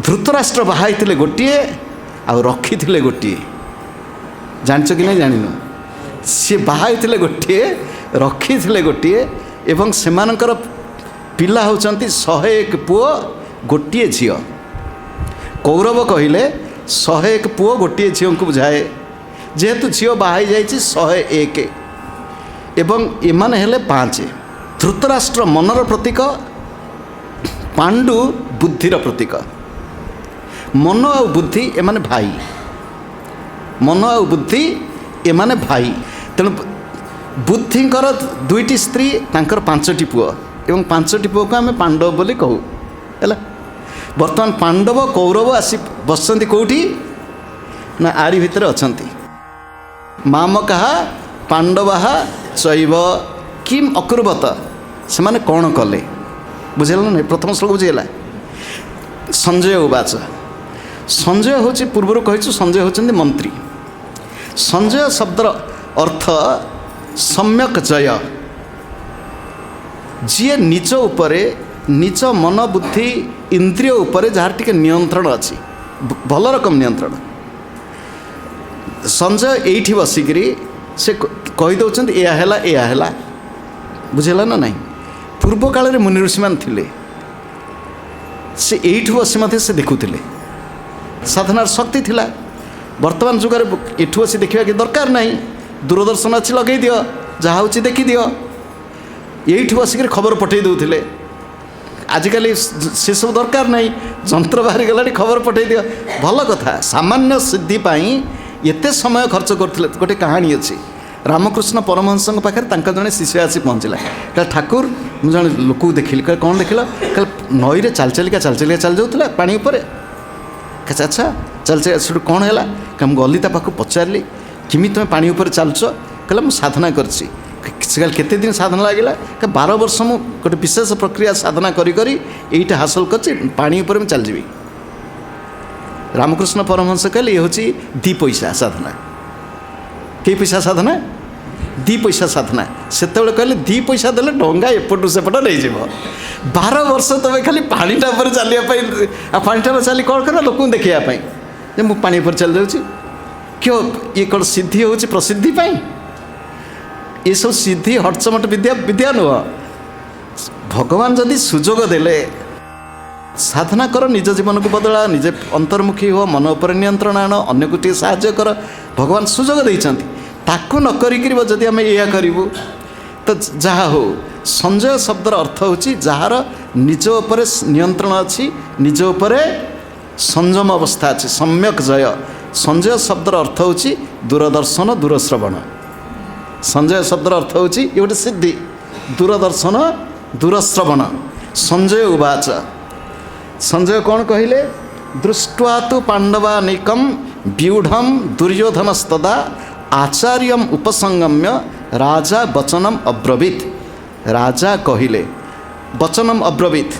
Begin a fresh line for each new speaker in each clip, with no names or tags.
Dhritarashtra ବାହା ହେଇଥିଲେ ଗୋଟିଏ ଆଉ ରଖିଥିଲେ ଗୋଟିଏ, ଜାଣିଛ କି ନାହିଁ ଜାଣିନୁ? ସିଏ ବାହା ହେଇଥିଲେ ଗୋଟିଏ, ରଖିଥିଲେ ଗୋଟିଏ, ଏବଂ ସେମାନଙ୍କର ପିଲା ହେଉଛନ୍ତି 101 ପୁଅ ଗୋଟିଏ ଝିଅ। କୌରବ କହିଲେ 101 ପୁଅ ଗୋଟିଏ ଝିଅଙ୍କୁ ବୁଝାଏ, ଯେହେତୁ ଝିଅ ବାହା ହେଇଯାଇଛି 101, ଏବଂ ଏମାନେ ହେଲେ 5। ଧୃତରାଷ୍ଟ୍ର ମନର ପ୍ରତୀକ, ପାଣ୍ଡୁ ବୁଦ୍ଧିର ପ୍ରତୀକ। ମନ ଆଉ ବୁଦ୍ଧି ଏମାନେ ଭାଇ, ମନ ଆଉ ବୁଦ୍ଧି ଏମାନେ ଭାଇ। ତେଣୁ ବୁଦ୍ଧିଙ୍କର 2ଟି ସ୍ତ୍ରୀ, ତାଙ୍କର 5ଟି ପୁଅ, ଏବଂ 5ଟି ପୁଅକୁ ଆମେ ପାଣ୍ଡବ ବୋଲି କହୁ। ହେଲା, ବର୍ତ୍ତମାନ ପାଣ୍ଡବ କୌରବ ଆସି ବସିଛନ୍ତି କେଉଁଠି ନା ଆରି ଭିତରେ ଅଛନ୍ତି। ମାମକାହା ପାଣ୍ଡବାହା ଚୈବ କିମ୍ ଅକୁର୍ବତ, ସେମାନେ କ'ଣ କଲେ ବୁଝିଲା ନା ନାଇଁ? ପ୍ରଥମ ଶ୍ଲୋକ ବୁଝିଗଲା। ସଞ୍ଜୟ ଉବାଚ। ସଞ୍ଜୟ ହେଉଛି, ପୂର୍ବରୁ କହିଛୁ, ସଞ୍ଜୟ ହେଉଛନ୍ତି ମନ୍ତ୍ରୀ। ସଞ୍ଜୟ ଶବ୍ଦର ଅର୍ଥ ସମ୍ୟକ ଜୟ, ଯିଏ ନିଜ ଉପରେ, ନିଜ ମନ ବୁଦ୍ଧି ଇନ୍ଦ୍ରିୟ ଉପରେ ଯାହାର ଟିକେ ନିୟନ୍ତ୍ରଣ ଅଛି, ଭଲ ରକମ ନିୟନ୍ତ୍ରଣ। ସଞ୍ଜୟ ଏଇଠି ବସିକିରି ସେ କହିଦେଉଛନ୍ତି ଏହା ହେଲା, ଏହା ହେଲା, ବୁଝିଲା ନା ନାହିଁ? ପୂର୍ବ କାଳରେ ମୁନି ଋଷିମାନେ ଥିଲେ, ସେ ଏଇଠୁ ବସି ମଧ୍ୟ ସେ ଦେଖୁଥିଲେ, ସାଧନାର ଶକ୍ତି ଥିଲା। ବର୍ତ୍ତମାନ ଯୁଗରେ ଏଠୁ ବସି ଦେଖିବା କି ଦରକାର ନାହିଁ, ଦୂରଦର୍ଶନ ଅଛି ଲଗେଇ ଦିଅ, ଯାହା ହେଉଛି ଦେଖିଦିଅ। ଏଇଠୁ ବସିକିରି ଖବର ପଠାଇ ଦେଉଥିଲେ। ଆଜିକାଲି ସେସବୁ ଦରକାର ନାହିଁ, ଯନ୍ତ୍ର ବାହାରିଗଲାଣି, ଖବର ପଠାଇ ଦିଅ। ଭଲ କଥା, ସାମାନ୍ୟ ସିଦ୍ଧି ପାଇଁ ଏତେ ସମୟ ଖର୍ଚ୍ଚ କରୁଥିଲେ। ଗୋଟେ କାହାଣୀ ଅଛି, ରାମକୃଷ୍ଣ ପରମହଂସଙ୍କ ପାଖରେ ତାଙ୍କ ଜଣେ ଶିଷ୍ୟ ଆସି ପହଞ୍ଚିଲା। କହିଲା, ଠାକୁର ମୁଁ ଜଣେ ଲୋକକୁ ଦେଖିଲି। କହିଲେ କ'ଣ ଦେଖିଲ? କହିଲେ ନଈରେ ଚାଲି ଚାଲିକା ଚାଲି ଚାଲିକା ଚାଲି ଯାଉଥିଲା ପାଣି ଉପରେ। ଆଚ୍ଛା ଆଚ୍ଛା, ଚାଲି ଚାଲି ସେଠୁ କ'ଣ ହେଲା? କହିଲା ମୁଁ ଗଲି ତା ପାଖକୁ ପଚାରିଲି, କେମିତି ତୁମେ ପାଣି ଉପରେ ଚାଲୁଛ? କହିଲା ମୁଁ ସାଧନା କରିଛି। ସେ କହିଲେ କେତେ ଦିନ ସାଧନା ଲାଗିଲା? କହିଲା 12 ବର୍ଷ ମୁଁ ଗୋଟେ ବିଶେଷ ପ୍ରକ୍ରିୟା ସାଧନା କରି କରି ଏଇଟା ହାସଲ କରିଛି, ପାଣି ଉପରେ ମୁଁ ଚାଲିଯିବି। ରାମକୃଷ୍ଣ ପରମହଂସ କହିଲେ ଇଏ ହେଉଛି 2 ପଇସା ସାଧନା। କେଇ ପଇସା ସାଧନା? 2 ପଇସା ସାଧନା। ସେତେବେଳେ କହିଲେ 2 ପଇସା ଦେଲେ ଡଙ୍ଗା ଏପଟୁ ସେପଟ ନେଇଯିବ। 12 ବର୍ଷ ତୁମେ ଖାଲି ପାଣିଟା ଉପରେ ଚାଲିବା ପାଇଁ, ଆଉ ପାଣିଟା ଉପରେ ଚାଲି କ'ଣ କରିବ? ଲୋକଙ୍କୁ ଦେଖେଇବା ପାଇଁ ଯେ ମୁଁ ପାଣି ଉପରେ ଚାଲି ଯାଉଛି। କିଏ ଇଏ କ'ଣ ସିଦ୍ଧି ହେଉଛି ପ୍ରସିଦ୍ଧି ପାଇଁ? ଏସବୁ ସିଦ୍ଧି ହଟଚମଟ ବିଦ୍ୟା ନୁହଁ। ଭଗବାନ ଯଦି ସୁଯୋଗ ଦେଲେ ସାଧନା କର, ନିଜ ଜୀବନକୁ ବଦଳାଅ, ନିଜେ ଅନ୍ତର୍ମୁଖୀ ହୁଅ, ମନ ଉପରେ ନିୟନ୍ତ୍ରଣ ଆଣ, ଅନ୍ୟକୁ ଟିକେ ସାହାଯ୍ୟ କର। ଭଗବାନ ସୁଯୋଗ ଦେଇଛନ୍ତି, ତାକୁ ନ କରିକିରି ଯଦି ଆମେ ଏଇଆ କରିବୁ ତ ଯାହା ହଉ। ସଞ୍ଜୟ ଶବ୍ଦର ଅର୍ଥ ହେଉଛି ଯାହାର ନିଜ ଉପରେ ନିୟନ୍ତ୍ରଣ ଅଛି, ନିଜ ଉପରେ ସଂଯମ ଅବସ୍ଥା ଅଛି, ସମ୍ୟକ ଜୟ। ସଞ୍ଜୟ ଶବ୍ଦର ଅର୍ଥ ହେଉଛି ଦୂରଦର୍ଶନ, ଦୂରଶ୍ରବଣ। ସଞ୍ଜୟ ଶବ୍ଦର ଅର୍ଥ ହେଉଛି ଇଏ ଗୋଟେ ସିଦ୍ଧି, ଦୂରଦର୍ଶନ, ଦୂରଶ୍ରବଣ। ସଞ୍ଜୟ ଉବାଚ। ସଞ୍ଜୟ କ'ଣ କହିଲେ? ଦୃଷ୍ଟ୍ୱା ତୁ ପାଣ୍ଡବାନିକମ୍ ବ୍ୟୁଢ଼ମ୍ ଦୁର୍ଯ୍ୟୋଧନସ୍ତଦା ଆଚାର୍ଯ୍ୟମ୍ ଉପସଙ୍ଗମ୍ୟ ରାଜା ବଚନମ୍ ଅବ୍ରବୀତ୍। ରାଜା କହିଲେ, ବଚନମ୍ ଅବ୍ରବୀତ୍,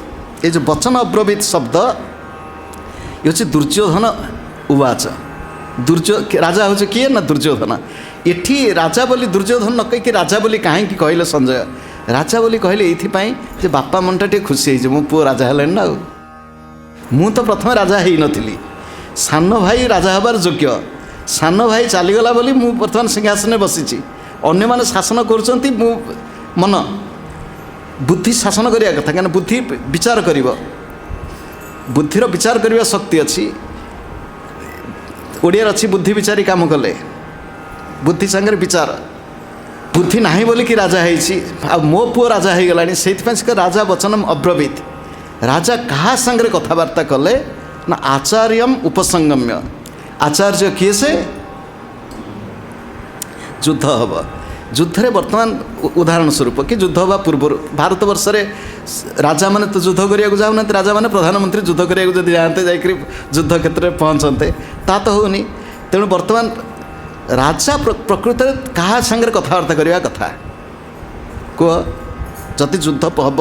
ଏ ଯେଉଁ ବଚନ ଅବ୍ରବୀତ୍ ଶବ୍ଦ ଇଏ ହେଉଛି ଦୁର୍ଯ୍ୟୋଧନ ଉବାଚ। ରାଜା ହେଉଛି କିଏ ନା ଦୁର୍ଯ୍ୟୋଧନ। ଏଠି ରାଜା ବୋଲି ଦୁର୍ଯ୍ୟୋଧନ ନ କହିକି ରାଜା ବୋଲି କାହିଁକି କହିଲେ ସଞ୍ଜୟ? ରାଜା ବୋଲି କହିଲେ ଏଇଥିପାଇଁ ଯେ ବାପା ମନଟା ଟିକେ ଖୁସି ହେଇଯିବ, ମୋ ପୁଅ ରାଜା ହେଲାଣି ନା, ଆଉ ମୁଁ ତ ପ୍ରଥମେ ରାଜା ହେଇନଥିଲି, ସାନ ଭାଇ ରାଜା ହେବାର ଯୋଗ୍ୟ, ସାନ ଭାଇ ଚାଲିଗଲା ବୋଲି ମୁଁ ବର୍ତ୍ତମାନ ସିଂହାସନରେ ବସିଛି, ଅନ୍ୟମାନେ ଶାସନ କରୁଛନ୍ତି, ମୁଁ ମନ ବୁଦ୍ଧି ଶାସନ କରିବା କଥା, କାହିଁକିନା ବୁଦ୍ଧି ବିଚାର କରିବ, ବୁଦ୍ଧିର ବିଚାର କରିବା ଶକ୍ତି ଅଛି। ଓଡ଼ିଆରେ ଅଛି ବୁଦ୍ଧି ବିଚାରି କାମ କଲେ, ବୁଦ୍ଧି ସାଙ୍ଗରେ ବିଚାର। ବୁଦ୍ଧି ନାହିଁ ବୋଲିକି ରାଜା ହେଇଛି, ଆଉ ମୋ ପୁଅ ରାଜା ହେଇଗଲାଣି, ସେଇଥିପାଇଁ ସେ ରାଜା ବଚନମ୍ ଅବ୍ରବୀତ୍। ରାଜା କାହା ସାଙ୍ଗରେ କଥାବାର୍ତ୍ତା କଲେ ନା ଆଚାର୍ଯ୍ୟମ୍ ଉପସଙ୍ଗମ୍ୟ। ଆଚାର୍ଯ୍ୟ କିଏ? ସେ ଯୁଦ୍ଧ ହେବ, ଯୁଦ୍ଧରେ ବର୍ତ୍ତମାନ ଉଦାହରଣ ସ୍ୱରୂପ କି ଯୁଦ୍ଧ ହେବା ପୂର୍ବରୁ ଭାରତବର୍ଷରେ ରାଜାମାନେ ତ ଯୁଦ୍ଧ କରିବାକୁ ଯାଉନାହାନ୍ତି, ରାଜାମାନେ ପ୍ରଧାନମନ୍ତ୍ରୀ ଯୁଦ୍ଧ କରିବାକୁ ଯଦି ଯାଆନ୍ତେ ଯାଇକରି ଯୁଦ୍ଧ କ୍ଷେତ୍ରରେ ପହଞ୍ଚନ୍ତେ, ତା ତ ହେଉନି। ତେଣୁ ବର୍ତ୍ତମାନ ରାଜା ପ୍ରକୃତରେ କାହା ସାଙ୍ଗରେ କଥାବାର୍ତ୍ତା କରିବା କଥା କୁହ? ଯଦି ଯୁଦ୍ଧ ହେବ,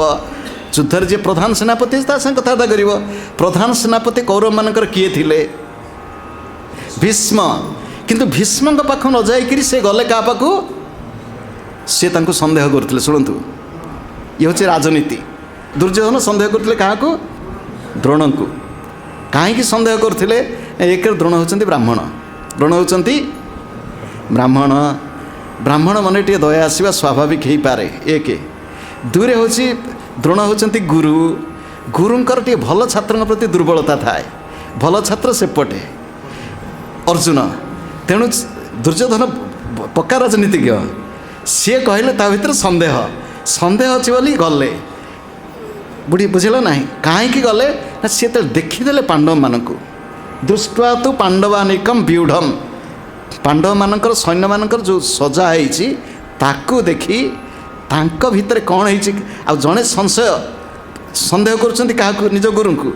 ଯୁଦ୍ଧରେ ଯିଏ ପ୍ରଧାନ ସେନାପତି ତା ସାଙ୍ଗେ କଥାବାର୍ତ୍ତା କରିବ। ପ୍ରଧାନ ସେନାପତି କୌରବମାନଙ୍କର କିଏ ଥିଲେ? ଭୀଷ୍ମ। କିନ୍ତୁ ଭୀଷ୍ମଙ୍କ ପାଖକୁ ନ ଯାଇକରି ସେ ଗଲେ କାହା ପାଖକୁ? ସେ ତାଙ୍କୁ ସନ୍ଦେହ କରୁଥିଲେ। ଶୁଣନ୍ତୁ, ଇଏ ହେଉଛି ରାଜନୀତି। ଦୁର୍ଯ୍ୟୋଧନ ସନ୍ଦେହ କରୁଥିଲେ କାହାକୁ? ଦ୍ରୋଣଙ୍କୁ। କାହିଁକି ସନ୍ଦେହ କରୁଥିଲେ? ଏକରେ ଦ୍ରୋଣ ହେଉଛନ୍ତି ବ୍ରାହ୍ମଣ, ଦ୍ରୋଣ ହେଉଛନ୍ତି ବ୍ରାହ୍ମଣ, ବ୍ରାହ୍ମଣ ମାନେ ଟିକେ ଦୟା ଆସିବା ସ୍ୱାଭାବିକ ହେଇପାରେ, ଏକ। ଦୁଇରେ ହେଉଛି ଦ୍ରୋଣ ହେଉଛନ୍ତି ଗୁରୁ, ଗୁରୁଙ୍କର ଟିକେ ଭଲ ଛାତ୍ରଙ୍କ ପ୍ରତି ଦୁର୍ବଳତା ଥାଏ, ଭଲ ଛାତ୍ର ସେପଟେ ଅର୍ଜୁନ। ତେଣୁ ଦୁର୍ଯ୍ୟୋଧନ ପକ୍କା ରାଜନୀତିଜ୍ଞ, ସିଏ କହିଲେ ତା ଭିତରେ ସନ୍ଦେହ, ସନ୍ଦେହ ଅଛି ବୋଲି ଗଲେ। ବୁଢ଼ୀ ବୁଝିଲ ନାହିଁ କାହିଁକି ଗଲେ ନା, ସିଏ ଯେତେବେଳେ ଦେଖିଦେଲେ ପାଣ୍ଡବମାନଙ୍କୁ, ଦୃଷ୍ଟ୍ୱା ତୁ ପାଣ୍ଡବାନିକମ୍ ବ୍ୟୁଢ଼ମ୍, ପାଣ୍ଡବମାନଙ୍କର ସୈନ୍ୟମାନଙ୍କର ଯେଉଁ ସଜା ହେଇଛି ତାକୁ ଦେଖି ତାଙ୍କ ଭିତରେ କ'ଣ ହେଇଛି। ଆଉ ଜଣେ ସଂଶୟ ସନ୍ଦେହ କରୁଛନ୍ତି କାହାକୁ? ନିଜ ଗୁରୁଙ୍କୁ।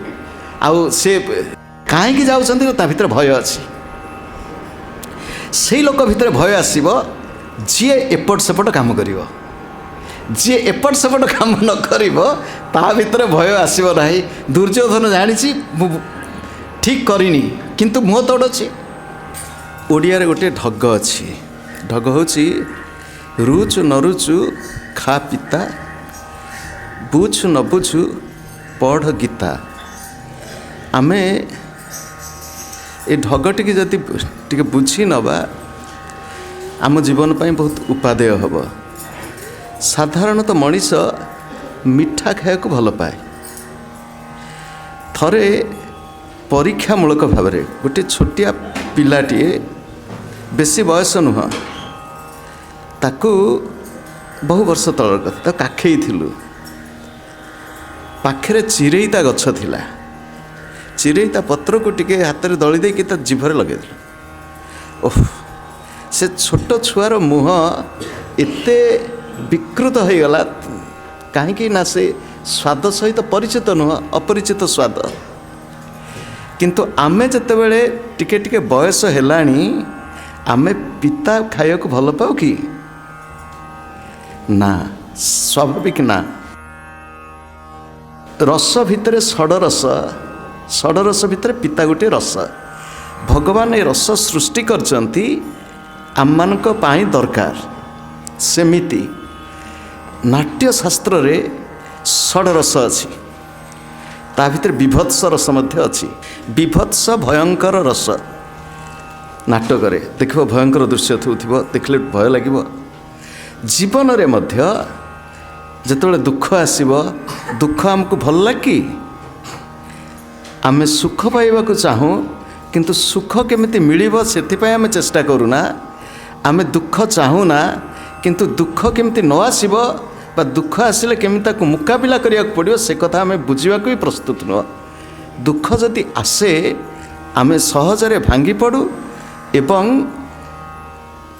ଆଉ ସେ କାହିଁକି ଯାଉଛନ୍ତି? ତା ଭିତରେ ଭୟ ଅଛି। ସେଇ ଲୋକ ଭିତରେ ଭୟ ଆସିବ ଯିଏ ଏପଟ ସେପଟ କାମ କରିବ, ଯିଏ ଏପଟ ସେପଟ କାମ ନ କରିବ ତା ଭିତରେ ଭୟ ଆସିବ ନାହିଁ। ଦୁର୍ଯ୍ୟୋଧନ ଜାଣିଛି ମୁଁ ଠିକ୍ କରିନି, କିନ୍ତୁ ମୁହଁ ତୋଡ଼ ଅଛି। ଓଡ଼ିଆରେ ଗୋଟିଏ ଢଗ ଅଛି, ଢଗ ହେଉଛି ରୁଚୁ ନ ରୁଚୁ ଖା ପିତା, ବୁଝୁ ନ ବୁଝୁ ପଢ଼ ଗୀତା। ଆମେ ଏ ଢଗଟିକି ଯଦି ଟିକେ ବୁଝି ନେବା ଆମ ଜୀବନ ପାଇଁ ବହୁତ ଉପାଦେୟ ହେବ। ସାଧାରଣତଃ ମଣିଷ ମିଠା ଖାଇବାକୁ ଭଲ ପାଏ। ଥରେ ପରୀକ୍ଷାମୂଳକ ଭାବରେ ଗୋଟିଏ ଛୋଟିଆ ପିଲାଟିଏ, ବେଶୀ ବୟସ ନୁହଁ, ତାକୁ ବହୁ ବର୍ଷ ତଳର କଥା, ତାକୁ କାଖେଇଥିଲୁ। ପାଖରେ ଚିରେଇତା ଗଛ ଥିଲା, ଚିରେଇତା ପତ୍ରକୁ ଟିକେ ହାତରେ ଦଳି ଦେଇକି ତା ଜିଭରେ ଲଗେଇଦେଲୁ। ଓଃ, ସେ ଛୋଟ ଛୁଆର ମୁହଁ ଏତେ ବିକୃତ ହୋଇଗଲା, କାହିଁକି ନା ସେ ସ୍ୱାଦ ସହିତ ପରିଚିତ ନୁହଁ, ଅପରିଚିତ ସ୍ୱାଦ। କିନ୍ତୁ ଆମେ ଯେତେବେଳେ ଟିକେ ଟିକେ ବୟସ ହେଲାଣି, ଆମେ ପିତା ଖାଇବାକୁ ଭଲ ପାଉ କି ନା? ସ୍ୱାଭାବିକ ନା। ରସ ଭିତରେ ଷଡ଼ରସ, ଷଡ଼ରସ ଭିତରେ ପିତା ଗୋଟିଏ ରସ। ଭଗବାନ ଏ ରସ ସୃଷ୍ଟି କରିଛନ୍ତି ଆମମାନଙ୍କ ପାଇଁ ଦରକାର। ସେମିତି ନାଟ୍ୟଶାସ୍ତ୍ରରେ ଷଡ଼ରସ ଅଛି, ତା ଭିତରେ ବିଭତ୍ସ ରସ ମଧ୍ୟ ଅଛି। ବିଭତ୍ସ ଭୟଙ୍କର ରସ ନାଟକରେ ଦେଖିବ, ଭୟଙ୍କର ଦୃଶ୍ୟ ଥିବ, ଦେଖିଲେ ଭୟ ଲାଗିବ। ଜୀବନରେ ମଧ୍ୟ ଯେତେବେଳେ ଦୁଃଖ ଆସିବ, ଦୁଃଖ ଆମକୁ ଭଲ ଲାଗେ କି? ଆମେ ସୁଖ ପାଇବାକୁ ଚାହୁଁ, କିନ୍ତୁ ସୁଖ କେମିତି ମିଳିବ ସେଥିପାଇଁ ଆମେ ଚେଷ୍ଟା କରୁନା। ଆମେ ଦୁଃଖ ଚାହୁଁନା, କିନ୍ତୁ ଦୁଃଖ କେମିତି ନ ଆସିବ ବା ଦୁଃଖ ଆସିଲେ କେମିତି ତାକୁ ମୁକାବିଲା କରିବାକୁ ପଡ଼ିବ ସେ କଥା ଆମେ ବୁଝିବାକୁ ବି ପ୍ରସ୍ତୁତ ନୁହଁ। ଦୁଃଖ ଯଦି ଆସେ ଆମେ ସହଜରେ ଭାଙ୍ଗି ପଡ଼ୁ ଏବଂ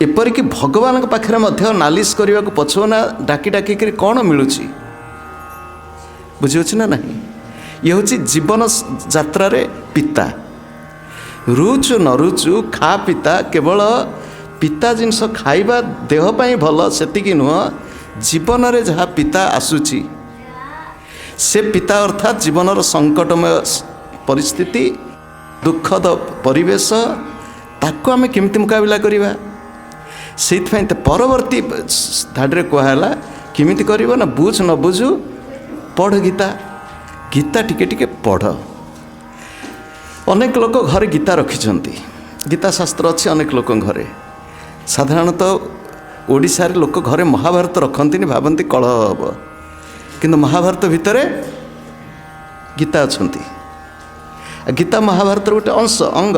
ଏପରିକି ଭଗବାନଙ୍କ ପାଖରେ ମଧ୍ୟ ନାଲିସ କରିବାକୁ ପଛଉନା, ଡାକି ଡାକିକରି କ'ଣ ମିଳୁଛି, ବୁଝିହେଉଛି ନା ନାହିଁ? ଇଏ ହେଉଛି ଜୀବନ ଯାତ୍ରାରେ ପିତା। ରୁଚୁ ନ ରୁଚୁ ଖା ପିତା। କେବଳ ପିତା ଜିନିଷ ଖାଇବା ଦେହ ପାଇଁ ଭଲ ସେତିକି ନୁହଁ, ଜୀବନରେ ଯାହା ପିତା ଆସୁଛି ସେ ପିତା ଅର୍ଥାତ୍ ଜୀବନର ସଙ୍କଟମୟ ପରିସ୍ଥିତି, ଦୁଃଖଦ ପରିବେଶ, ତାକୁ ଆମେ କେମିତି ମୁକାବିଲା କରିବା। ସେଇଥିପାଇଁ ତ ପରବର୍ତ୍ତୀ ଧାଡ଼ିରେ କୁହାହେଲା କେମିତି କରିବ ନା, ବୁଝ ନ ବୁଝୁ ପଢ଼ ଗୀତା, ଗୀତା ଟିକେ ଟିକେ ପଢ଼। ଅନେକ ଲୋକ ଘରେ ଗୀତା ରଖିଛନ୍ତି, ଗୀତା ଶାସ୍ତ୍ର ଅଛି ଅନେକ ଲୋକଙ୍କ ଘରେ। ସାଧାରଣତଃ ଓଡ଼ିଶାରେ ଲୋକ ଘରେ ମହାଭାରତ ରଖନ୍ତିନି, ଭାବନ୍ତି କଳହ ହେବ, କିନ୍ତୁ ମହାଭାରତ ଭିତରେ ଗୀତା ଅଛନ୍ତି। ଗୀତା ମହାଭାରତର ଗୋଟେ ଅଂଶ, ଅଙ୍ଗ,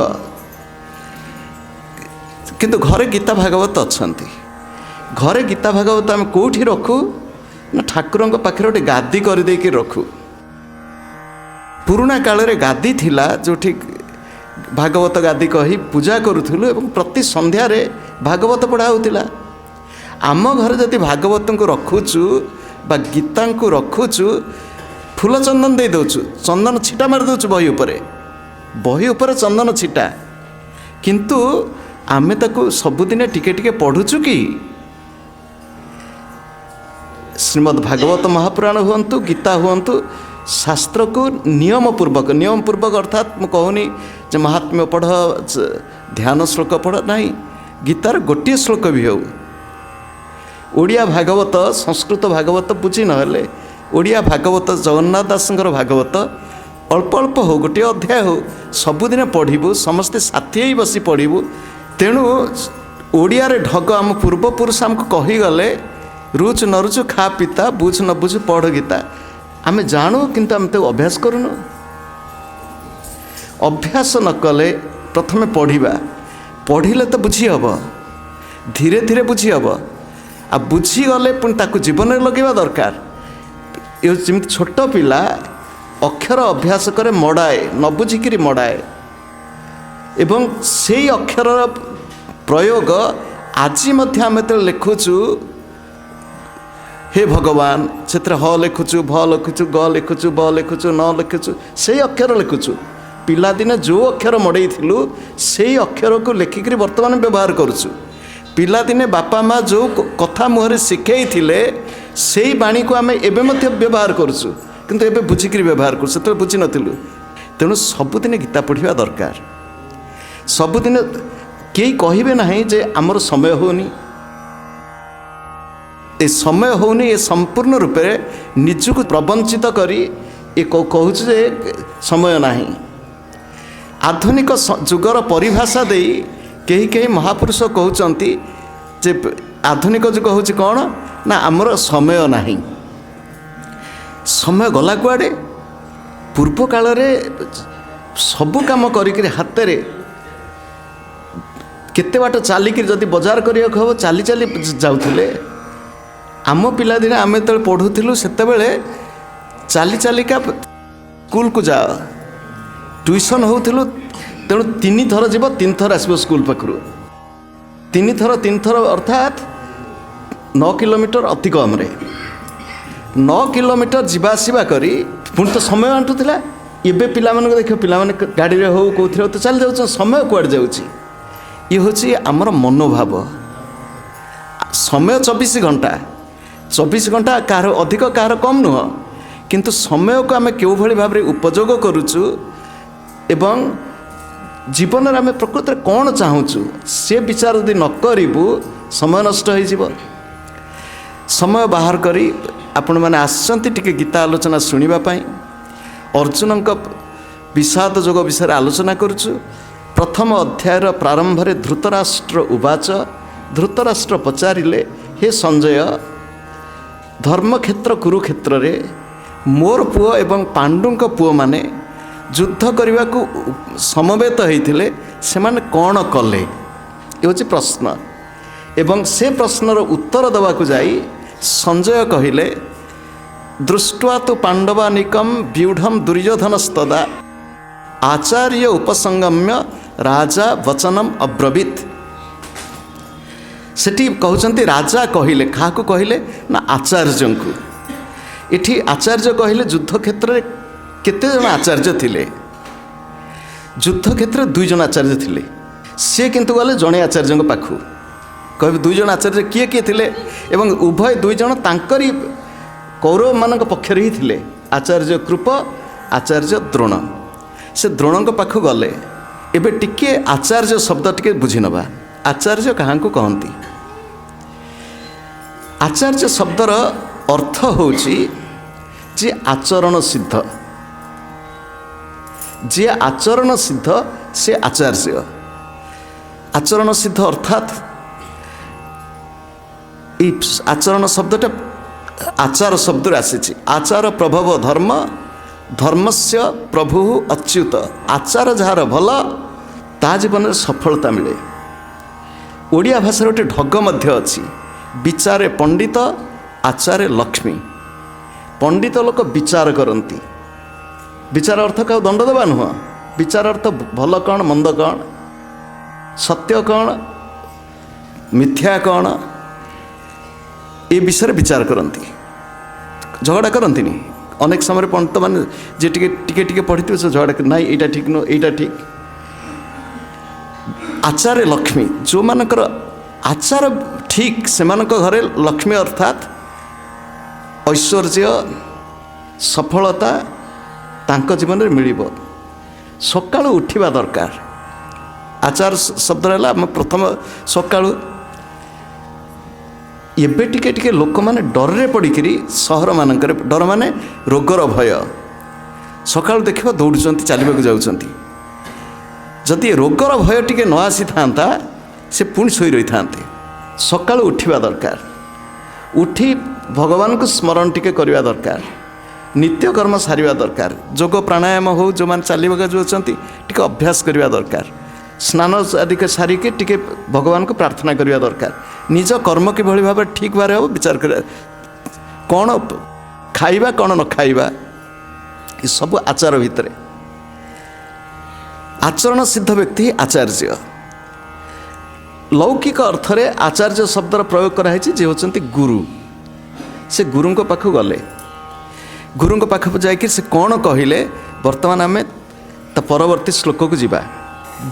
କିନ୍ତୁ ଘରେ ଗୀତା ଭାଗବତ ଅଛନ୍ତି। ଘରେ ଗୀତା ଭାଗବତ ଆମେ କେଉଁଠି ରଖୁ ନା, ଠାକୁରଙ୍କ ପାଖରେ ଗୋଟେ ଗାଦି କରିଦେଇକି ରଖୁ। ପୁରୁଣା କାଳରେ ଗାଦି ଥିଲା ଯେଉଁଠି ଭାଗବତ ଗାଦି କହି ପୂଜା କରୁଥିଲୁ ଏବଂ ପ୍ରତି ସନ୍ଧ୍ୟାରେ ଭାଗବତ ପଢ଼ା ହେଉଥିଲା। ଆମ ଘରେ ଯଦି ଭାଗବତଙ୍କୁ ରଖୁଛୁ ବା ଗୀତାଙ୍କୁ ରଖୁଛୁ, ଫୁଲ ଚନ୍ଦନ ଦେଇ ଦେଉଛୁ, ଚନ୍ଦନ ଛିଟା ମାରି ଦେଉଛୁ ବହି ଉପରେ, ବହି ଉପରେ ଚନ୍ଦନ ଛିଟା, କିନ୍ତୁ ଆମେ ତାକୁ ସବୁଦିନେ ଟିକେ ଟିକେ ପଢ଼ୁଛୁ କି? ଶ୍ରୀମଦ୍ ଭାଗବତ ମହାପୁରାଣ ହୁଅନ୍ତୁ, ଗୀତା ହୁଅନ୍ତୁ, ଶାସ୍ତ୍ରକୁ ନିୟମ ପୂର୍ବକ, ନିୟମ ପୂର୍ବକ ଅର୍ଥାତ୍ ମୁଁ କହୁନି ଯେ ମହାତ୍ମ୍ୟ ପଢ଼, ଧ୍ୟାନ ଶ୍ଲୋକ ପଢ଼, ନାହିଁ, ଗୀତାର ଗୋଟିଏ ଶ୍ଲୋକ ବି ହେଉ। ଓଡ଼ିଆ ଭାଗବତ, ସଂସ୍କୃତ ଭାଗବତ ବୁଝି ନହେଲେ ଓଡ଼ିଆ ଭାଗବତ, ଜଗନ୍ନାଥ ଦାସଙ୍କର ଭାଗବତ ଅଳ୍ପ ଅଳ୍ପ ହେଉ, ଗୋଟିଏ ଅଧ୍ୟାୟ ହେଉ, ସବୁଦିନ ପଢ଼ିବୁ, ସମସ୍ତେ ସାଥୀ ହେଇ ବସି ପଢ଼ିବୁ। ତେଣୁ ଓଡ଼ିଆରେ ଢଗ ଆମ ପୂର୍ବପୁରୁଷ ଆମକୁ କହିଗଲେ, ରୁଚୁ ନ ରୁଚୁ ଖା ପିତା, ବୁଝ ନ ବୁଝୁ ପଢ଼ ଗୀତା। ଆମେ ଜାଣୁ କିନ୍ତୁ ଆମେ ତାକୁ ଅଭ୍ୟାସ କରୁନୁ। ଅଭ୍ୟାସ ନ କଲେ ପ୍ରଥମେ ପଢ଼ିବା, ପଢ଼ିଲେ ତ ବୁଝି ହେବ, ଧୀରେ ଧୀରେ ବୁଝି ହେବ। ଆଉ ବୁଝିଗଲେ ପୁଣି ତାକୁ ଜୀବନରେ ଲଗେଇବା ଦରକାର। ଏ ଯେମିତି ଛୋଟ ପିଲା ଅକ୍ଷର ଅଭ୍ୟାସ କରେ, ମଡ଼ାଏ, ନ ବୁଝିକିରି ମଡ଼ାଏ, ଏବଂ ସେଇ ଅକ୍ଷରର ପ୍ରୟୋଗ ଆଜି ମଧ୍ୟ ଆମେ ଯେତେବେଳେ ଲେଖୁଛୁ ହେ ଭଗବାନ, ସେଥିରେ ହ ଲେଖୁଛୁ, ଭ ଲେଖୁଛୁ, ଗ ଲେଖୁଛୁ, ବ ଲେଖୁଛୁ, ନ ଲେଖୁଛୁ, ସେଇ ଅକ୍ଷର ଲେଖୁଛୁ। ପିଲାଦିନେ ଯେଉଁ ଅକ୍ଷର ମଡ଼େଇଥିଲୁ ସେଇ ଅକ୍ଷରକୁ ଲେଖିକିରି ବର୍ତ୍ତମାନ ବ୍ୟବହାର କରୁଛୁ। ପିଲାଦିନେ ବାପା ମା ଯେଉଁ କଥା ମୁହଁରେ ଶିଖେଇଥିଲେ ସେଇ ବାଣୀକୁ ଆମେ ଏବେ ମଧ୍ୟ ବ୍ୟବହାର କରୁଛୁ, କିନ୍ତୁ ଏବେ ବୁଝିକିରି ବ୍ୟବହାର କରୁଛୁ, ସେତେବେଳେ ବୁଝିନଥିଲୁ। ତେଣୁ ସବୁଦିନେ ଗୀତା ପଢ଼ିବା ଦରକାର। ସବୁଦିନ କେହି କହିବେ ନାହିଁ ଯେ ଆମର ସମୟ ହେଉନି, ଏ ସମୟ ହେଉନି, ଏ ସମ୍ପୂର୍ଣ୍ଣ ରୂପରେ ନିଜକୁ ପ୍ରବଞ୍ଚିତ କରି ଏ କହୁଛି ଯେ ସମୟ ନାହିଁ। ଆଧୁନିକ ଯୁଗର ପରିଭାଷା ଦେଇ କେହି କେହି ମହାପୁରୁଷ କହୁଛନ୍ତି ଯେ ଆଧୁନିକ ଯୁଗ ହେଉଛି କ'ଣ ନା ଆମର ସମୟ ନାହିଁ। ସମୟ ଗଲା କୁଆଡ଼େ? ପୂର୍ବ କାଳରେ ସବୁ କାମ କରିକିରି ହାତରେ କେତେ ବାଟ ଚାଲିକିରି ଯଦି ବଜାର କରିବାକୁ ହେବ ଚାଲି ଚାଲି ଯାଉଥିଲେ। ଆମ ପିଲାଦିନେ ଆମେ ଯେତେବେଳେ ପଢ଼ୁଥିଲୁ ସେତେବେଳେ ଚାଲି ଚାଲିକା ସ୍କୁଲକୁ ଯାଅ, ଟ୍ୟୁସନ୍ ହେଉଥିଲୁ, ତେଣୁ 3 ଥର ଯିବ 3 ଥର ଆସିବ ସ୍କୁଲ ପାଖରୁ, 3 ଥର 3 ଥର ଅର୍ଥାତ୍ 9 କିଲୋମିଟର ଅତି କମ୍ରେ 9 କିଲୋମିଟର ଯିବା ଆସିବା କରି ପୁଣି ତ ସମୟ ଆଣ୍ଟୁଥିଲା। ଏବେ ପିଲାମାନଙ୍କୁ ଦେଖିବ, ପିଲାମାନେ ଗାଡ଼ିରେ ହେଉ କେଉଁଥିରେ ହେଉ ତ ଚାଲି ଯାଉଛନ୍ତି, ସମୟ କୁଆଡ଼େ ଯାଉଛି? ଇଏ ହେଉଛି ଆମର ମନୋଭାବ। ସମୟ 24 ଘଣ୍ଟା, 24 ଘଣ୍ଟା କାହାର ଅଧିକ କାହାର କମ୍ ନୁହଁ, କିନ୍ତୁ ସମୟକୁ ଆମେ କେଉଁଭଳି ଭାବରେ ଉପଯୋଗ କରୁଛୁ ଏବଂ ଜୀବନରେ ଆମେ ପ୍ରକୃତରେ କ'ଣ ଚାହୁଁଛୁ ସେ ବିଚାର ଯଦି ନ କରିବୁ ସମୟ ନଷ୍ଟ ହୋଇଯିବ। ସମୟ ବାହାର କରି ଆପଣମାନେ ଆସିଛନ୍ତି ଟିକେ ଗୀତା ଆଲୋଚନା ଶୁଣିବା ପାଇଁ। ଅର୍ଜୁନଙ୍କ ବିଷାଦ ଯୋଗ ବିଷୟରେ ଆଲୋଚନା କରୁଛୁ। ପ୍ରଥମ ଅଧ୍ୟାୟର ପ୍ରାରମ୍ଭରେ ଧୃତରାଷ୍ଟ୍ର ଉବାଚ, ଧୃତରାଷ୍ଟ୍ର ପଚାରିଲେ, ହେ ସଞ୍ଜୟ, ଧର୍ମକ୍ଷେତ୍ର କୁରୁକ୍ଷେତ୍ରରେ ମୋର ପୁଅ ଏବଂ ପାଣ୍ଡୁଙ୍କ ପୁଅମାନେ ଯୁଦ୍ଧ କରିବାକୁ ସମବେତ ହୋଇଥିଲେ, ସେମାନେ କ'ଣ କଲେ? ଏ ହେଉଛି ପ୍ରଶ୍ନ। ଏବଂ ସେ ପ୍ରଶ୍ନର ଉତ୍ତର ଦେବାକୁ ଯାଇ ସଞ୍ଜୟ କହିଲେ, ଦୃଷ୍ଟ୍ୱା ତୁ ପାଣ୍ଡବାନିକମ୍ ବ୍ୟୁଢ଼ମ୍ ଦୁର୍ଯ୍ୟୋଧନସ୍ତଦା ଆଚାର୍ଯ୍ୟ ଉପସଙ୍ଗମ୍ୟ ରାଜା ବଚନମ୍ ଅବ୍ରବୀତ୍। ସେଠି କହୁଛନ୍ତି ରାଜା କହିଲେ, କାହାକୁ କହିଲେ ନା ଆଚାର୍ଯ୍ୟଙ୍କୁ। ଏଠି ଆଚାର୍ଯ୍ୟ କହିଲେ ଯୁଦ୍ଧକ୍ଷେତ୍ରରେ କେତେ ଜଣ ଆଚାର୍ଯ୍ୟ ଥିଲେ? ଯୁଦ୍ଧକ୍ଷେତ୍ରରେ 2 ଜଣ ଆଚାର୍ଯ୍ୟ ଥିଲେ। ସିଏ କିନ୍ତୁ ଗଲେ ଜଣେ ଆଚାର୍ଯ୍ୟଙ୍କ ପାଖକୁ। କହିବେ 2 ଜଣ ଆଚାର୍ଯ୍ୟ କିଏ କିଏ ଥିଲେ? ଏବଂ ଉଭୟ 2 ଜଣ ତାଙ୍କରି କୌରବମାନଙ୍କ ପକ୍ଷରେ ହିଁ ଥିଲେ, ଆଚାର୍ଯ୍ୟ କୃପ, ଆଚାର୍ଯ୍ୟ ଦ୍ରୋଣ। ସେ ଦ୍ରୋଣଙ୍କ ପାଖକୁ ଗଲେ। ଏବେ ଟିକିଏ ଆଚାର୍ଯ୍ୟ ଶବ୍ଦ ଟିକେ ବୁଝିନେବା। ଆଚାର୍ଯ୍ୟ କାହାଙ୍କୁ କହନ୍ତି? ଆଚାର୍ଯ୍ୟ ଶବ୍ଦର ଅର୍ଥ ହେଉଛି ଯିଏ ଆଚରଣ ସିଦ୍ଧ। ଯିଏ ଆଚରଣ ସିଦ୍ଧ ସେ ଆଚାର୍ଯ୍ୟ। ଆଚରଣ ସିଦ୍ଧ ଅର୍ଥାତ୍ ଏଇ ଆଚରଣ ଶବ୍ଦଟା ଆଚାର ଶବ୍ଦରୁ ଆସିଛି। ଆଚାର ପ୍ରଭବ ଧର୍ମ, ଧର୍ମସ୍ୟ ପ୍ରଭୁ ଅଚ୍ୟୁତ। ଆଚାର ଯାହାର ଭଲ ତା ଜୀବନରେ ସଫଳତା ମିଳେ। ଓଡ଼ିଆ ଭାଷାରେ ଗୋଟେ ଢଗ ମଧ୍ୟ ଅଛି, ବିଚାରେ ପଣ୍ଡିତ ଆଚାରେ ଲକ୍ଷ୍ମୀ। ପଣ୍ଡିତ ଲୋକ ବିଚାର କରନ୍ତି। ବିଚାର ଅର୍ଥ କାହାକୁ ଦଣ୍ଡ ଦେବା ନୁହଁ, ବିଚାର ଅର୍ଥ ଭଲ କ'ଣ ମନ୍ଦ କ'ଣ, ସତ୍ୟ କ'ଣ ମିଥ୍ୟା କ'ଣ, ଏ ବିଷୟରେ ବିଚାର କରନ୍ତି, ଝଗଡ଼ା କରନ୍ତିନି। ଅନେକ ସମୟରେ ପଣ୍ଡିତମାନେ ଯିଏ ଟିକେ ଟିକେ ଟିକେ ପଢ଼ିଥିବେ ସେ ଝଗଡ଼ା, ନାଇଁ ଏଇଟା ଠିକ୍ ନୁହଁ ଏଇଟା ଠିକ୍। ଆଚାରେ ଲକ୍ଷ୍ମୀ, ଯେଉଁମାନଙ୍କର ଆଚାର ଠିକ୍ ସେମାନଙ୍କ ଘରେ ଲକ୍ଷ୍ମୀ ଅର୍ଥାତ୍ ଐଶ୍ୱର୍ଯ୍ୟ, ସଫଳତା ତାଙ୍କ ଜୀବନରେ ମିଳିବ। ସକାଳୁ ଉଠିବା ଦରକାର। ଆଚାର ଶବ୍ଦ ହେଲା ଆମ ପ୍ରଥମ ସକାଳୁ। ଏବେ ଟିକେ ଟିକେ ଲୋକମାନେ ଡରରେ ପଡ଼ିକିରି ସହରମାନଙ୍କରେ, ଡର ମାନେ ରୋଗର ଭୟ, ସକାଳୁ ଦେଖିବ ଦୌଡ଼ୁଛନ୍ତି, ଚାଲିବାକୁ ଯାଉଛନ୍ତି। ଯଦି ରୋଗର ଭୟ ଟିକେ ନ ଆସିଥାନ୍ତା ସେ ପୁଣି ଶୋଇ ରହିଥାନ୍ତେ। ସକାଳୁ ଉଠିବା ଦରକାର, ଉଠି ଭଗବାନଙ୍କୁ ସ୍ମରଣ ଟିକେ କରିବା ଦରକାର, ନିତ୍ୟକର୍ମ ସାରିବା ଦରକାର, ଯୋଗ ପ୍ରାଣାୟାମ ହେଉ, ଯେଉଁମାନେ ଚାଲିବାକୁ ଯାଉଛନ୍ତି ଟିକେ ଅଭ୍ୟାସ କରିବା ଦରକାର, ସ୍ନାନ ଆଦି ସାରିକି ଟିକେ ଭଗବାନଙ୍କୁ ପ୍ରାର୍ଥନା କରିବା ଦରକାର, ନିଜ କର୍ମ କିଭଳି ଭାବରେ ଠିକ୍ ଭାବରେ ହେବ ବିଚାର କରିବା, କ'ଣ ଖାଇବା କ'ଣ ନ ଖାଇବା, ଏସବୁ ଆଚାର ଭିତରେ। ଆଚରଣ ସିଦ୍ଧ ବ୍ୟକ୍ତି ହିଁ ଆଚାର୍ଯ୍ୟ। ଲୌକିକ ଅର୍ଥରେ ଆଚାର୍ଯ୍ୟ ଶବ୍ଦର ପ୍ରୟୋଗ କରାହେଇଛି, ଯିଏ ହେଉଛନ୍ତି ଗୁରୁ। ସେ ଗୁରୁଙ୍କ ପାଖକୁ ଗଲେ, ଗୁରୁଙ୍କ ପାଖକୁ ଯାଇକି ସେ କ'ଣ କହିଲେ, ବର୍ତ୍ତମାନ ଆମେ ତା ପରବର୍ତ୍ତୀ ଶ୍ଲୋକକୁ ଯିବା।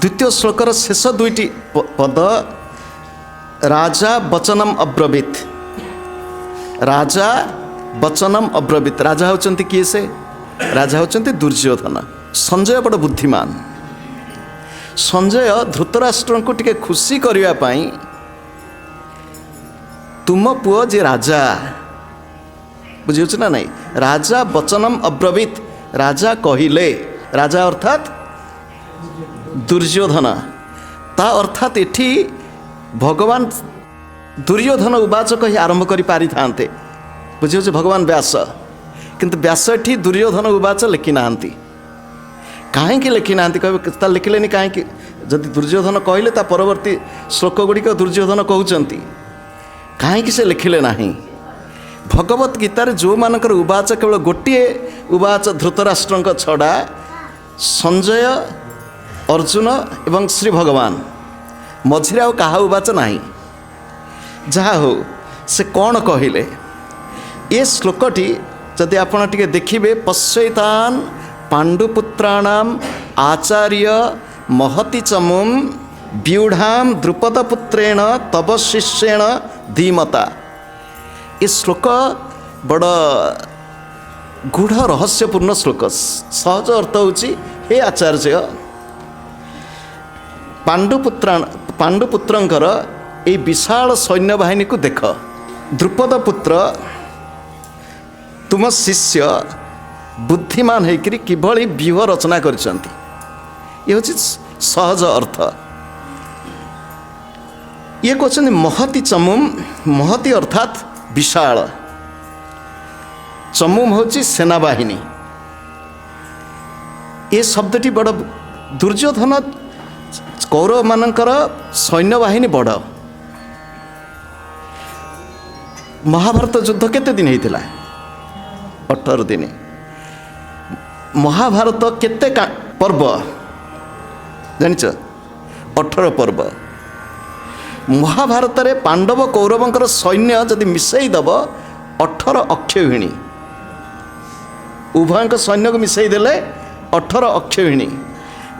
ଦ୍ୱିତୀୟ ଶ୍ଲୋକର ଶେଷ ଦୁଇଟି ପଦ, ରାଜା ବଚନମ ଅବ୍ରବୀତ। ରାଜା ବଚନମ ଅବ୍ରବୀତ। ରାଜା ହେଉଛନ୍ତି କିଏ? ସେ ରାଜା ହେଉଛନ୍ତି ଦୁର୍ଯ୍ୟୋଧନ। ସଞ୍ଜୟ ବଡ଼ ବୁଦ୍ଧିମାନ। ସଞ୍ଜୟ ଧୃତରାଷ୍ଟ୍ରଙ୍କୁ ଟିକେ ଖୁସି କରିବା ପାଇଁ, ତୁମ ପୁଅ ଯେ ରାଜା, ବୁଝିହେଉଛି ନା ନାଇଁ? ରାଜା ବଚନମ ଅବ୍ରବୀତ, ରାଜା କହିଲେ, ରାଜା ଅର୍ଥାତ୍ ଦୁର୍ଯ୍ୟୋଧନ। ତା ଅର୍ଥାତ୍ ଏଠି ଭଗବାନ ଦୁର୍ଯ୍ୟୋଧନ ଉବାଚ କହି ଆରମ୍ଭ କରିପାରିଥାନ୍ତେ, ବୁଝିହେଉଛି, ଭଗବାନ ବ୍ୟାସ। କିନ୍ତୁ ବ୍ୟାସ ଏଠି ଦୁର୍ଯ୍ୟୋଧନ ଉବାଚ ଲେଖିନାହାନ୍ତି। କାହିଁକି ଲେଖିନାହାନ୍ତି କହିବେ, ତା ଲେଖିଲେନି କାହିଁକି? ଯଦି ଦୁର୍ଯ୍ୟୋଧନ କହିଲେ ତା ପରବର୍ତ୍ତୀ ଶ୍ଲୋକ ଗୁଡ଼ିକ ଦୁର୍ଯ୍ୟୋଧନ କହୁଛନ୍ତି, କାହିଁକି ସେ ଲେଖିଲେ ନାହିଁ? ଭଗବତ ଗୀତାରେ ଯେଉଁମାନଙ୍କର ଉବାଚ କେବଳ ଗୋଟିଏ ଉବାଚ ଧୃତରାଷ୍ଟ୍ରଙ୍କ ଛଡ଼ା, ସଞ୍ଜୟ, ଅର୍ଜୁନ ଏବଂ ଶ୍ରୀ ଭଗବାନ, ମଝିରେ ଆଉ କାହା ଉବାଚ ନାହିଁ। ଯାହା ହଉ, ସେ କ'ଣ କହିଲେ ଏ ଶ୍ଲୋକଟି ଯଦି ଆପଣ ଟିକେ ଦେଖିବେ, ପଶ୍ୟୈତାନ ପାଣ୍ଡୁପୁତ୍ରାଣାମ ଆଚାର୍ଯ୍ୟ ମହତି ଚମୁମ୍ ବ୍ୟୁଢ଼ାମ ଦ୍ରୁପଦପୁତ୍ରେଣ ତବ ଶିଷ୍ୟେଣ ଧୀମତା। ଏ ଶ୍ଲୋକ ବଡ଼ ଗୂଢ଼ ରହସ୍ୟପୂର୍ଣ୍ଣ ଶ୍ଲୋକ। ସହଜ ଅର୍ଥ ହେଉଛି, ହେ ଆଚାର୍ଯ୍ୟ, ପାଣ୍ଡୁପୁତ୍ରଙ୍କର ଏଇ ବିଶାଳ ସୈନ୍ୟବାହିନୀକୁ ଦେଖ। ଦ୍ରୁପଦ ପୁତ୍ର ତୁମ ଶିଷ୍ୟ ବୁଦ୍ଧିମାନ ହେଇକରି କିଭଳି ବ୍ୟୁହ ରଚନା କରିଛନ୍ତି, ଇଏ ହେଉଛି ସହଜ ଅର୍ଥ। ଇଏ କହୁଛନ୍ତି ମହତି ଚମୁମ୍। ମହତି ଅର୍ଥାତ୍ ବିଶାଳ, ଚମୁମ୍ ହେଉଛି ସେନାବାହିନୀ। ଏ ଶବ୍ଦଟି ବଡ଼। ଦୁର୍ଯ୍ୟୋଧନ କୌରବମାନଙ୍କର ସୈନ୍ୟବାହିନୀ ବଡ଼। ମହାଭାରତ ଯୁଦ୍ଧ କେତେ ଦିନ ହେଇଥିଲା? 18 ଦିନ। ମହାଭାରତ କେତେ ପର୍ବ ଜାଣିଛ? 18 ପର୍ବ। ମହାଭାରତରେ ପାଣ୍ଡବ କୌରବଙ୍କର ସୈନ୍ୟ ଯଦି ମିଶାଇ ଦେବ 18 ଅକ୍ଷୌହିଣୀ, ଉଭୟଙ୍କ ସୈନ୍ୟକୁ ମିଶାଇ ଦେଲେ 18 ଅକ୍ଷୌହିଣୀ।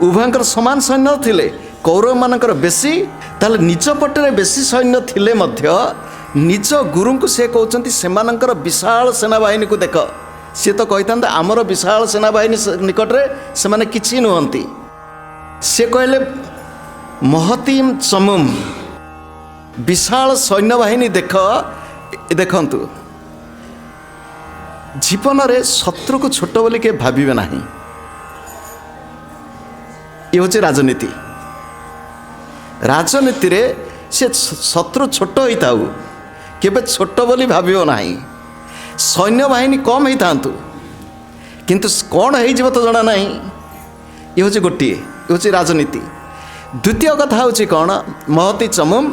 ଉଭୟଙ୍କର ସମାନ ସୈନ୍ୟ ଥିଲେ, କୌରବମାନଙ୍କର ବେଶୀ। ତାହେଲେ ନିଜ ପଟରେ ବେଶୀ ସୈନ୍ୟ ଥିଲେ ମଧ୍ୟ ନିଜ ଗୁରୁଙ୍କୁ ସେ କହୁଛନ୍ତି ସେମାନଙ୍କର ବିଶାଳ ସେନାବାହିନୀକୁ ଦେଖ। ସିଏ ତ କହିଥାନ୍ତେ ଆମର ବିଶାଳ ସେନାବାହିନୀ ନିକଟରେ ସେମାନେ କିଛି ନୁହନ୍ତି। ସେ କହିଲେ ମହତିମ ଚମୁମ୍, ବିଶାଳ ସୈନ୍ୟବାହିନୀ ଦେଖ। ଦେଖନ୍ତୁ, ଜୀବନରେ ଶତ୍ରୁକୁ ଛୋଟ ବୋଲି କେବେ ଭାବିବେ ନାହିଁ। ଇଏ ହେଉଛି ରାଜନୀତି। ରାଜନୀତିରେ ସେ ଶତ୍ରୁ ଛୋଟ ହେଇଥାଉ, କେବେ ଛୋଟ ବୋଲି ଭାବିବ ନାହିଁ। ସୈନ୍ୟବାହିନୀ କମ୍ ହେଇଥାନ୍ତୁ, କିନ୍ତୁ କ'ଣ ହେଇଯିବ ତ ଜଣା ନାହିଁ। ଇଏ ହେଉଛି ଗୋଟିଏ, ଇଏ ହେଉଛି ରାଜନୀତି। ଦ୍ୱିତୀୟ କଥା ହେଉଛି କ'ଣ, ମହତି ଚମୁମ୍,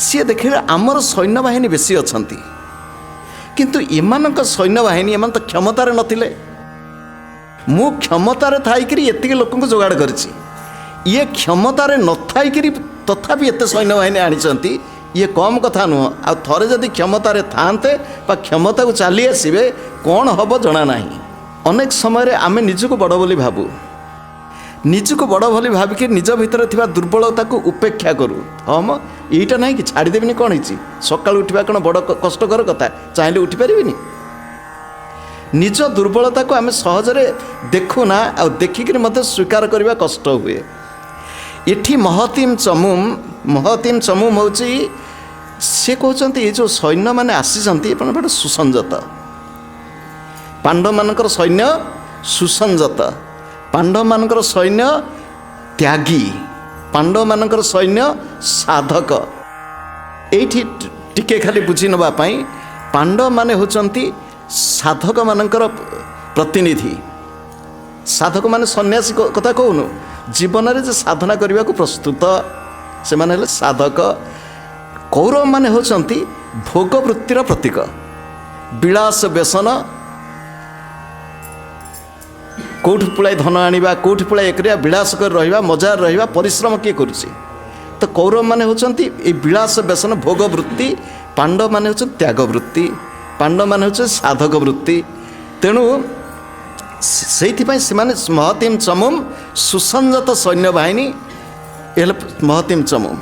ସିଏ ଦେଖିଲେ ଆମର ସୈନ୍ୟବାହିନୀ ବେଶୀ ଅଛନ୍ତି, କିନ୍ତୁ ଏମାନଙ୍କ ସୈନ୍ୟବାହିନୀ, ଏମାନେ ତ କ୍ଷମତାରେ ନଥିଲେ। ମୁଁ କ୍ଷମତାରେ ଥାଇକିରି ଏତିକି ଲୋକଙ୍କୁ ଯୋଗାଡ଼ କରିଛି, ଇଏ କ୍ଷମତାରେ ନଥାଇକିରି ତଥାପି ଏତେ ସୈନ୍ୟବାହିନୀ ଆଣିଛନ୍ତି, ଇଏ କମ୍ କଥା ନୁହଁ। ଆଉ ଥରେ ଯଦି କ୍ଷମତାରେ ଥାଆନ୍ତେ ବା କ୍ଷମତାକୁ ଚାଲି ଆସିବେ, କ'ଣ ହେବ ଜଣା ନାହିଁ। ଅନେକ ସମୟରେ ଆମେ ନିଜକୁ ବଡ଼ ବୋଲି ଭାବୁ, ନିଜକୁ ବଡ଼ ବୋଲି ଭାବିକି ନିଜ ଭିତରେ ଥିବା ଦୁର୍ବଳତାକୁ ଉପେକ୍ଷା କରୁ। ହଁ ମ, ଏଇଟା ନାହିଁ କି ଛାଡ଼ିଦେବିନି, କ'ଣ ହେଇଛି, ସକାଳୁ ଉଠିବା କ'ଣ ବଡ଼ କଷ୍ଟକର କଥା, ଚାହିଁଲେ ଉଠିପାରିବିନି। ନିଜ ଦୁର୍ବଳତାକୁ ଆମେ ସହଜରେ ଦେଖୁନା, ଆଉ ଦେଖିକିରି ମଧ୍ୟ ସ୍ୱୀକାର କରିବା କଷ୍ଟ ହୁଏ। ଏଠି ମହତିମ ଚମୁମ, ମହତିମ ଚମୁମ ହେଉଛି, ସେ କହୁଛନ୍ତି ଏ ଯେଉଁ ସୈନ୍ୟମାନେ ଆସିଛନ୍ତି ଏମାନେ ବଡ଼ ସୁସଞ୍ଜତ। ପାଣ୍ଡବମାନଙ୍କର ସୈନ୍ୟ ସୁସଞ୍ଜତ, ପାଣ୍ଡବମାନଙ୍କର ସୈନ୍ୟ ତ୍ୟାଗୀ, ପାଣ୍ଡବମାନଙ୍କର ସୈନ୍ୟ ସାଧକ। ଏଇଠି ଟିକେ ଖାଲି ବୁଝି ନେବା ପାଇଁ, ପାଣ୍ଡବମାନେ ହେଉଛନ୍ତି ସାଧକମାନଙ୍କର ପ୍ରତିନିଧି। ସାଧକମାନେ ସନ୍ନ୍ୟାସୀ କଥା କହୁନୁ, ଜୀବନରେ ଯେ ସାଧନା କରିବାକୁ ପ୍ରସ୍ତୁତ ସେମାନେ ହେଲେ ସାଧକ। କୌରବମାନେ ହେଉଛନ୍ତି ଭୋଗବୃତ୍ତିର ପ୍ରତୀକ, ବିଳାସ ବ୍ୟସନ, କେଉଁଠୁ ପୁଳାଇ ଧନ ଆଣିବା, କେଉଁଠି ପୁଳାଇ ଏ କରିବା, ବିଳାସ କରି ରହିବା, ମଜାରେ ରହିବା, ପରିଶ୍ରମ କିଏ କରୁଛି? ତ କୌରବମାନେ ହେଉଛନ୍ତି ଏଇ ବିଳାସ ବ୍ୟସନ ଭୋଗବୃତ୍ତି, ପାଣ୍ଡବମାନେ ହେଉଛନ୍ତି ତ୍ୟାଗବୃତ୍ତି, ପାଣ୍ଡବମାନେ ହେଉଛନ୍ତି ସାଧକ ବୃତ୍ତି। ତେଣୁ ସେଇଥିପାଇଁ ସେମାନେ ମହତିମ ଚମୁମ ସୁସଞ୍ଜତ ସୈନ୍ୟବାହିନୀ ହେଲେ ମହତିମ ଚମୁମ।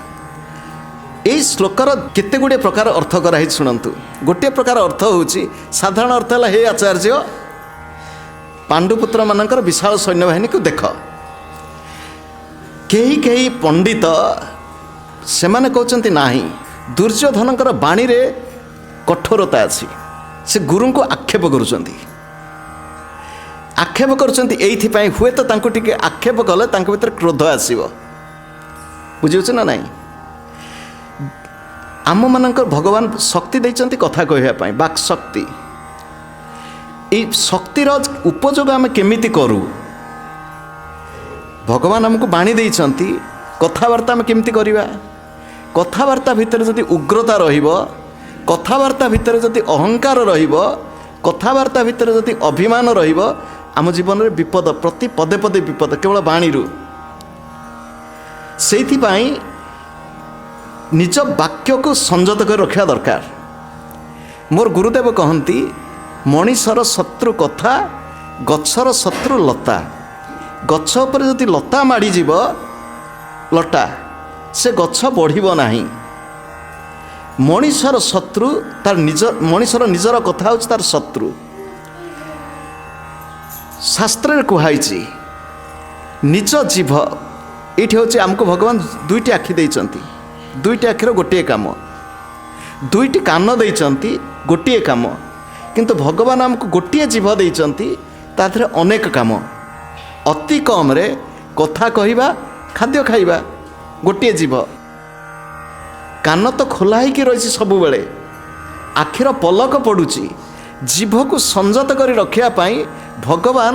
ଏଇ ଶ୍ଲୋକର କେତେ ଗୁଡ଼ିଏ ପ୍ରକାର ଅର୍ଥ କରାହେଇଛି ଶୁଣନ୍ତୁ। ଗୋଟିଏ ପ୍ରକାର ଅର୍ଥ ହେଉଛି, ସାଧାରଣ ଅର୍ଥ ହେଲା, ହେ ଆଚାର୍ଯ୍ୟ, ପାଣ୍ଡୁପୁତ୍ରମାନଙ୍କର ବିଶାଳ ସୈନ୍ୟବାହିନୀକୁ ଦେଖ। କେହି କେହି ପଣ୍ଡିତ ସେମାନେ କହୁଛନ୍ତି ନାହିଁ, ଦୁର୍ଯ୍ୟୋଧନଙ୍କର ବାଣୀରେ କଠୋରତା ଅଛି, ସେ ଗୁରୁଙ୍କୁ ଆକ୍ଷେପ କରୁଛନ୍ତି। ଆକ୍ଷେପ କରୁଛନ୍ତି ଏଇଥିପାଇଁ, ହୁଏତ ତାଙ୍କୁ ଟିକେ ଆକ୍ଷେପ କଲେ ତାଙ୍କ ଭିତରେ କ୍ରୋଧ ଆସିବ। ବୁଝିହେଉଛି ନା ନାହିଁ? ଆମମାନଙ୍କର ଭଗବାନ ଶକ୍ତି ଦେଇଛନ୍ତି କଥା କହିବା ପାଇଁ, ବାକ୍ ଶକ୍ତି। ଏଇ ଶକ୍ତିର ଉପଯୋଗ ଆମେ କେମିତି କରୁ? ଭଗବାନ ଆମକୁ ବାଣୀ ଦେଇଛନ୍ତି, କଥାବାର୍ତ୍ତା ଆମେ କେମିତି କରିବା? କଥାବାର୍ତ୍ତା ଭିତରେ ଯଦି ଉଗ୍ରତା ରହିବ, କଥାବାର୍ତ୍ତା ଭିତରେ ଯଦି ଅହଙ୍କାର ରହିବ, କଥାବାର୍ତ୍ତା ଭିତରେ ଯଦି ଅଭିମାନ ରହିବ, ଆମ ଜୀବନରେ ବିପଦ, ପ୍ରତି ପଦେ ପଦେ ବିପଦ, କେବଳ ବାଣୀରୁ। ସେଇଥିପାଇଁ ନିଜ ବାକ୍ୟକୁ ସଂଯତ କରି ରଖିବା ଦରକାର। ମୋର ଗୁରୁଦେବ କହନ୍ତି, ମଣିଷର ଶତ୍ରୁ କଥା, ଗଛର ଶତ୍ରୁ ଲତା। ଗଛ ଉପରେ ଯଦି ଲତା ମାଡ଼ିଯିବ, ଲଟା, ସେ ଗଛ ବଢ଼ିବ ନାହିଁ। ମଣିଷର ଶତ୍ରୁ ତାର ନିଜ, ମଣିଷର ନିଜର କଥା ହେଉଛି ତାର ଶତ୍ରୁ। ଶାସ୍ତ୍ରରେ କୁହାହେଇଛି ନିଜ ଜିଭ, ଏଇଠି ହେଉଛି ଆମକୁ ଭଗବାନ ଦୁଇଟି ଆଖି ଦେଇଛନ୍ତି, ଦୁଇଟି ଆଖିର ଗୋଟିଏ କାମ, ଦୁଇଟି କାନ ଦେଇଛନ୍ତି ଗୋଟିଏ କାମ, କିନ୍ତୁ ଭଗବାନ ଆମକୁ ଗୋଟିଏ ଜିଭ ଦେଇଛନ୍ତି, ତା ଦେହରେ ଅନେକ କାମ। ଅତି କମ୍ରେ କଥା କହିବା, ଖାଦ୍ୟ ଖାଇବା, ଗୋଟିଏ ଜିଭ। କାନ ତ ଖୋଲା ହେଇକି ରହିଛି ସବୁବେଳେ, ଆଖିର ପଲକ ପଡ଼ୁଛି। ଜିଭକୁ ସଂଯତ କରି ରଖିବା ପାଇଁ ଭଗବାନ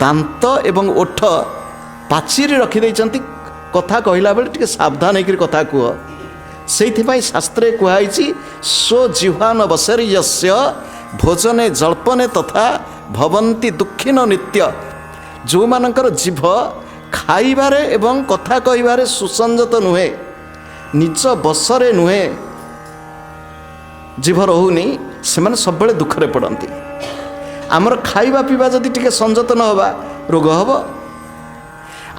ଦାନ୍ତ ଏବଂ ଓଠ ପାଚିରି ରଖିଦେଇଛନ୍ତି। କଥା କହିଲା ବେଳେ ଟିକେ ସାବଧାନ ହେଇକରି କଥା କୁହ। ସେଇଥିପାଇଁ ଶାସ୍ତ୍ରରେ କୁହାହେଇଛି, ସ୍ୱଜିହ୍ୱାନ ବସର୍ୟସ୍ୟ ଭୋଜନେ ଜଳ୍ପନେ ତଥା ଭବନ୍ତି ଦୁଃଖିନ ନିତ୍ୟ। ଯେଉଁମାନଙ୍କର ଜିଭ ଖାଇବାରେ ଏବଂ କଥା କହିବାରେ ସୁସଞ୍ଜତ ନୁହେଁ, ନିଜ ବଶରେ ନୁହେଁ, ଜିଭ ରହୁନି, ସେମାନେ ସବୁବେଳେ ଦୁଃଖରେ ପଡ଼ନ୍ତି। ଆମର ଖାଇବା ପିଇବା ଯଦି ଟିକେ ସଂଯତ ନ ହେବା, ରୋଗ ହେବ।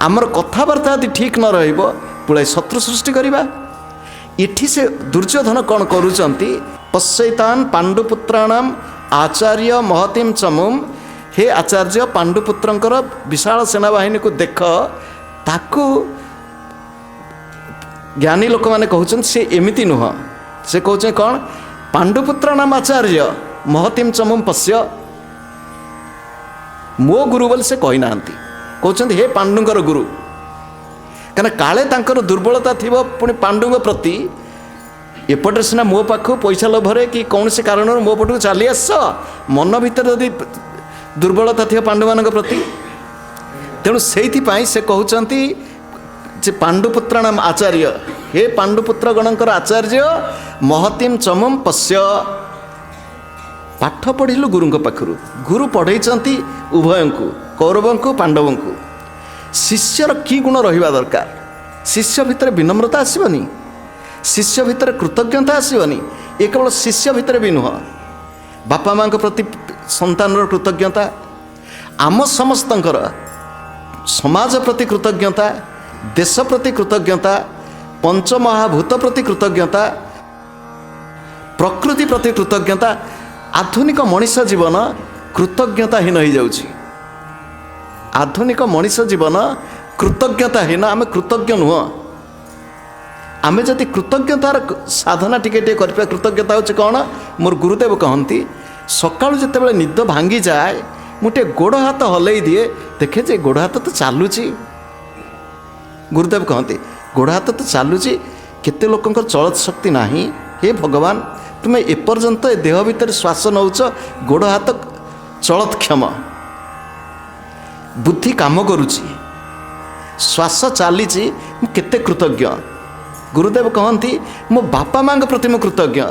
ଆମର କଥାବାର୍ତ୍ତା ଯଦି ଠିକ୍ ନ ରହିବ, ପୁଳାଏ ଶତ୍ରୁ ସୃଷ୍ଟି କରିବା। ଏଠି ସେ ଦୁର୍ଯ୍ୟୋଧନ କ'ଣ କରୁଛନ୍ତି? ପଶ୍ୟୈତାନ ପାଣ୍ଡୁପୁତ୍ରାଣାମ ଆଚାର୍ଯ୍ୟ ମହତିମ ଚମୁମ। ହେ ଆଚାର୍ଯ୍ୟ, ପାଣ୍ଡୁପୁତ୍ରଙ୍କର ବିଶାଳ ସେନାବାହିନୀକୁ ଦେଖ। ତାକୁ ଜ୍ଞାନୀ ଲୋକମାନେ କହୁଛନ୍ତି ସେ ଏମିତି ନୁହଁ। ସେ କହୁଛନ୍ତି କ'ଣ? ପାଣ୍ଡୁପୁତ୍ର ନାମ ଆଚାର୍ଯ୍ୟ ମହତିମ ଚମୁମ ପଶ୍ୟ। ମୋ ଗୁରୁ ବୋଲି ସେ କହିନାହାନ୍ତି, କହୁଛନ୍ତି ହେ ପାଣ୍ଡୁଙ୍କର ଗୁରୁ। କାରଣ କାଳେ ତାଙ୍କର ଦୁର୍ବଳତା ଥିବ ପୁଣି ପାଣ୍ଡୁଙ୍କ ପ୍ରତି। ଏପଟରେ ସିନା ମୋ ପାଖକୁ ପଇସା ଲୋଭରେ କି କୌଣସି କାରଣରୁ ମୋ ପଟକୁ ଚାଲି ଆସ, ମନ ଭିତରେ ଯଦି ଦୁର୍ବଳତା ଥିବ ପାଣ୍ଡୁମାନଙ୍କ ପ୍ରତି, ତେଣୁ ସେଇଥିପାଇଁ ସେ କହୁଛନ୍ତି ଯେ ପାଣ୍ଡୁପୁତ୍ର ନାମ ଆଚାର୍ଯ୍ୟ, ହେ ପାଣ୍ଡୁପୁତ୍ର ଗଣଙ୍କର ଆଚାର୍ଯ୍ୟ ମହତିମ ଚମୁମ ପଶ୍ୟ। ପାଠ ପଢ଼ିଲୁ ଗୁରୁଙ୍କ ପାଖରୁ, ଗୁରୁ ପଢ଼େଇଛନ୍ତି ଉଭୟଙ୍କୁ, କୌରବଙ୍କୁ ପାଣ୍ଡବଙ୍କୁ। ଶିଷ୍ୟର କି ଗୁଣ ରହିବା ଦରକାର? ଶିଷ୍ୟ ଭିତରେ ବିନମ୍ରତା ଆସିବନି, ଶିଷ୍ୟ ଭିତରେ କୃତଜ୍ଞତା ଆସିବନି। ଏ କେବଳ ଶିଷ୍ୟ ଭିତରେ ବି ନୁହଁ, ବାପା ମାଆଙ୍କ ପ୍ରତି ସନ୍ତାନର କୃତଜ୍ଞତା, ଆମ ସମସ୍ତଙ୍କର ସମାଜ ପ୍ରତି କୃତଜ୍ଞତା, ଦେଶ ପ୍ରତି କୃତଜ୍ଞତା, ପଞ୍ଚମହାଭୂତ ପ୍ରତି କୃତଜ୍ଞତା, ପ୍ରକୃତି ପ୍ରତି କୃତଜ୍ଞତା। ଆଧୁନିକ ମଣିଷ ଜୀବନ କୃତଜ୍ଞତାହୀନ ହେଇଯାଉଛି। ଆଧୁନିକ ମଣିଷ ଜୀବନ କୃତଜ୍ଞତାହୀନ। ଆମେ କୃତଜ୍ଞ ନୁହଁ। ଆମେ ଯଦି କୃତଜ୍ଞତାର ସାଧନା ଟିକେ ଟିକେ କରିପାରିବା। କୃତଜ୍ଞତା ହେଉଛି କ'ଣ? ମୋର ଗୁରୁଦେବ କହନ୍ତି, ସକାଳୁ ଯେତେବେଳେ ନିଦ ଭାଙ୍ଗିଯାଏ, ମୁଁ ଟିକେ ଗୋଡ଼ ହାତ ହଲେଇ ଦିଏ, ଦେଖେ ଯେ ଗୋଡ଼ ହାତ ତ ଚାଲୁଛି। ଗୁରୁଦେବ କହନ୍ତି, ଗୋଡ଼ ହାତ ତ ଚାଲୁଛି, କେତେ ଲୋକଙ୍କର ଚଳତ ଶକ୍ତି ନାହିଁ। ହେ ଭଗବାନ, ତୁମେ ଏପର୍ଯ୍ୟନ୍ତ ଏ ଦେହ ଭିତରେ ଶ୍ୱାସ ନେଉଛ, ଗୋଡ଼ ହାତ ଚଳତକ୍ଷମ, ବୁଦ୍ଧି କାମ କରୁଛି, ଶ୍ୱାସ ଚାଲିଛି, ମୁଁ କେତେ କୃତଜ୍ଞ। ଗୁରୁଦେବ କହନ୍ତି, ମୋ ବାପା ମାଆଙ୍କ ପ୍ରତି ମୁଁ କୃତଜ୍ଞ।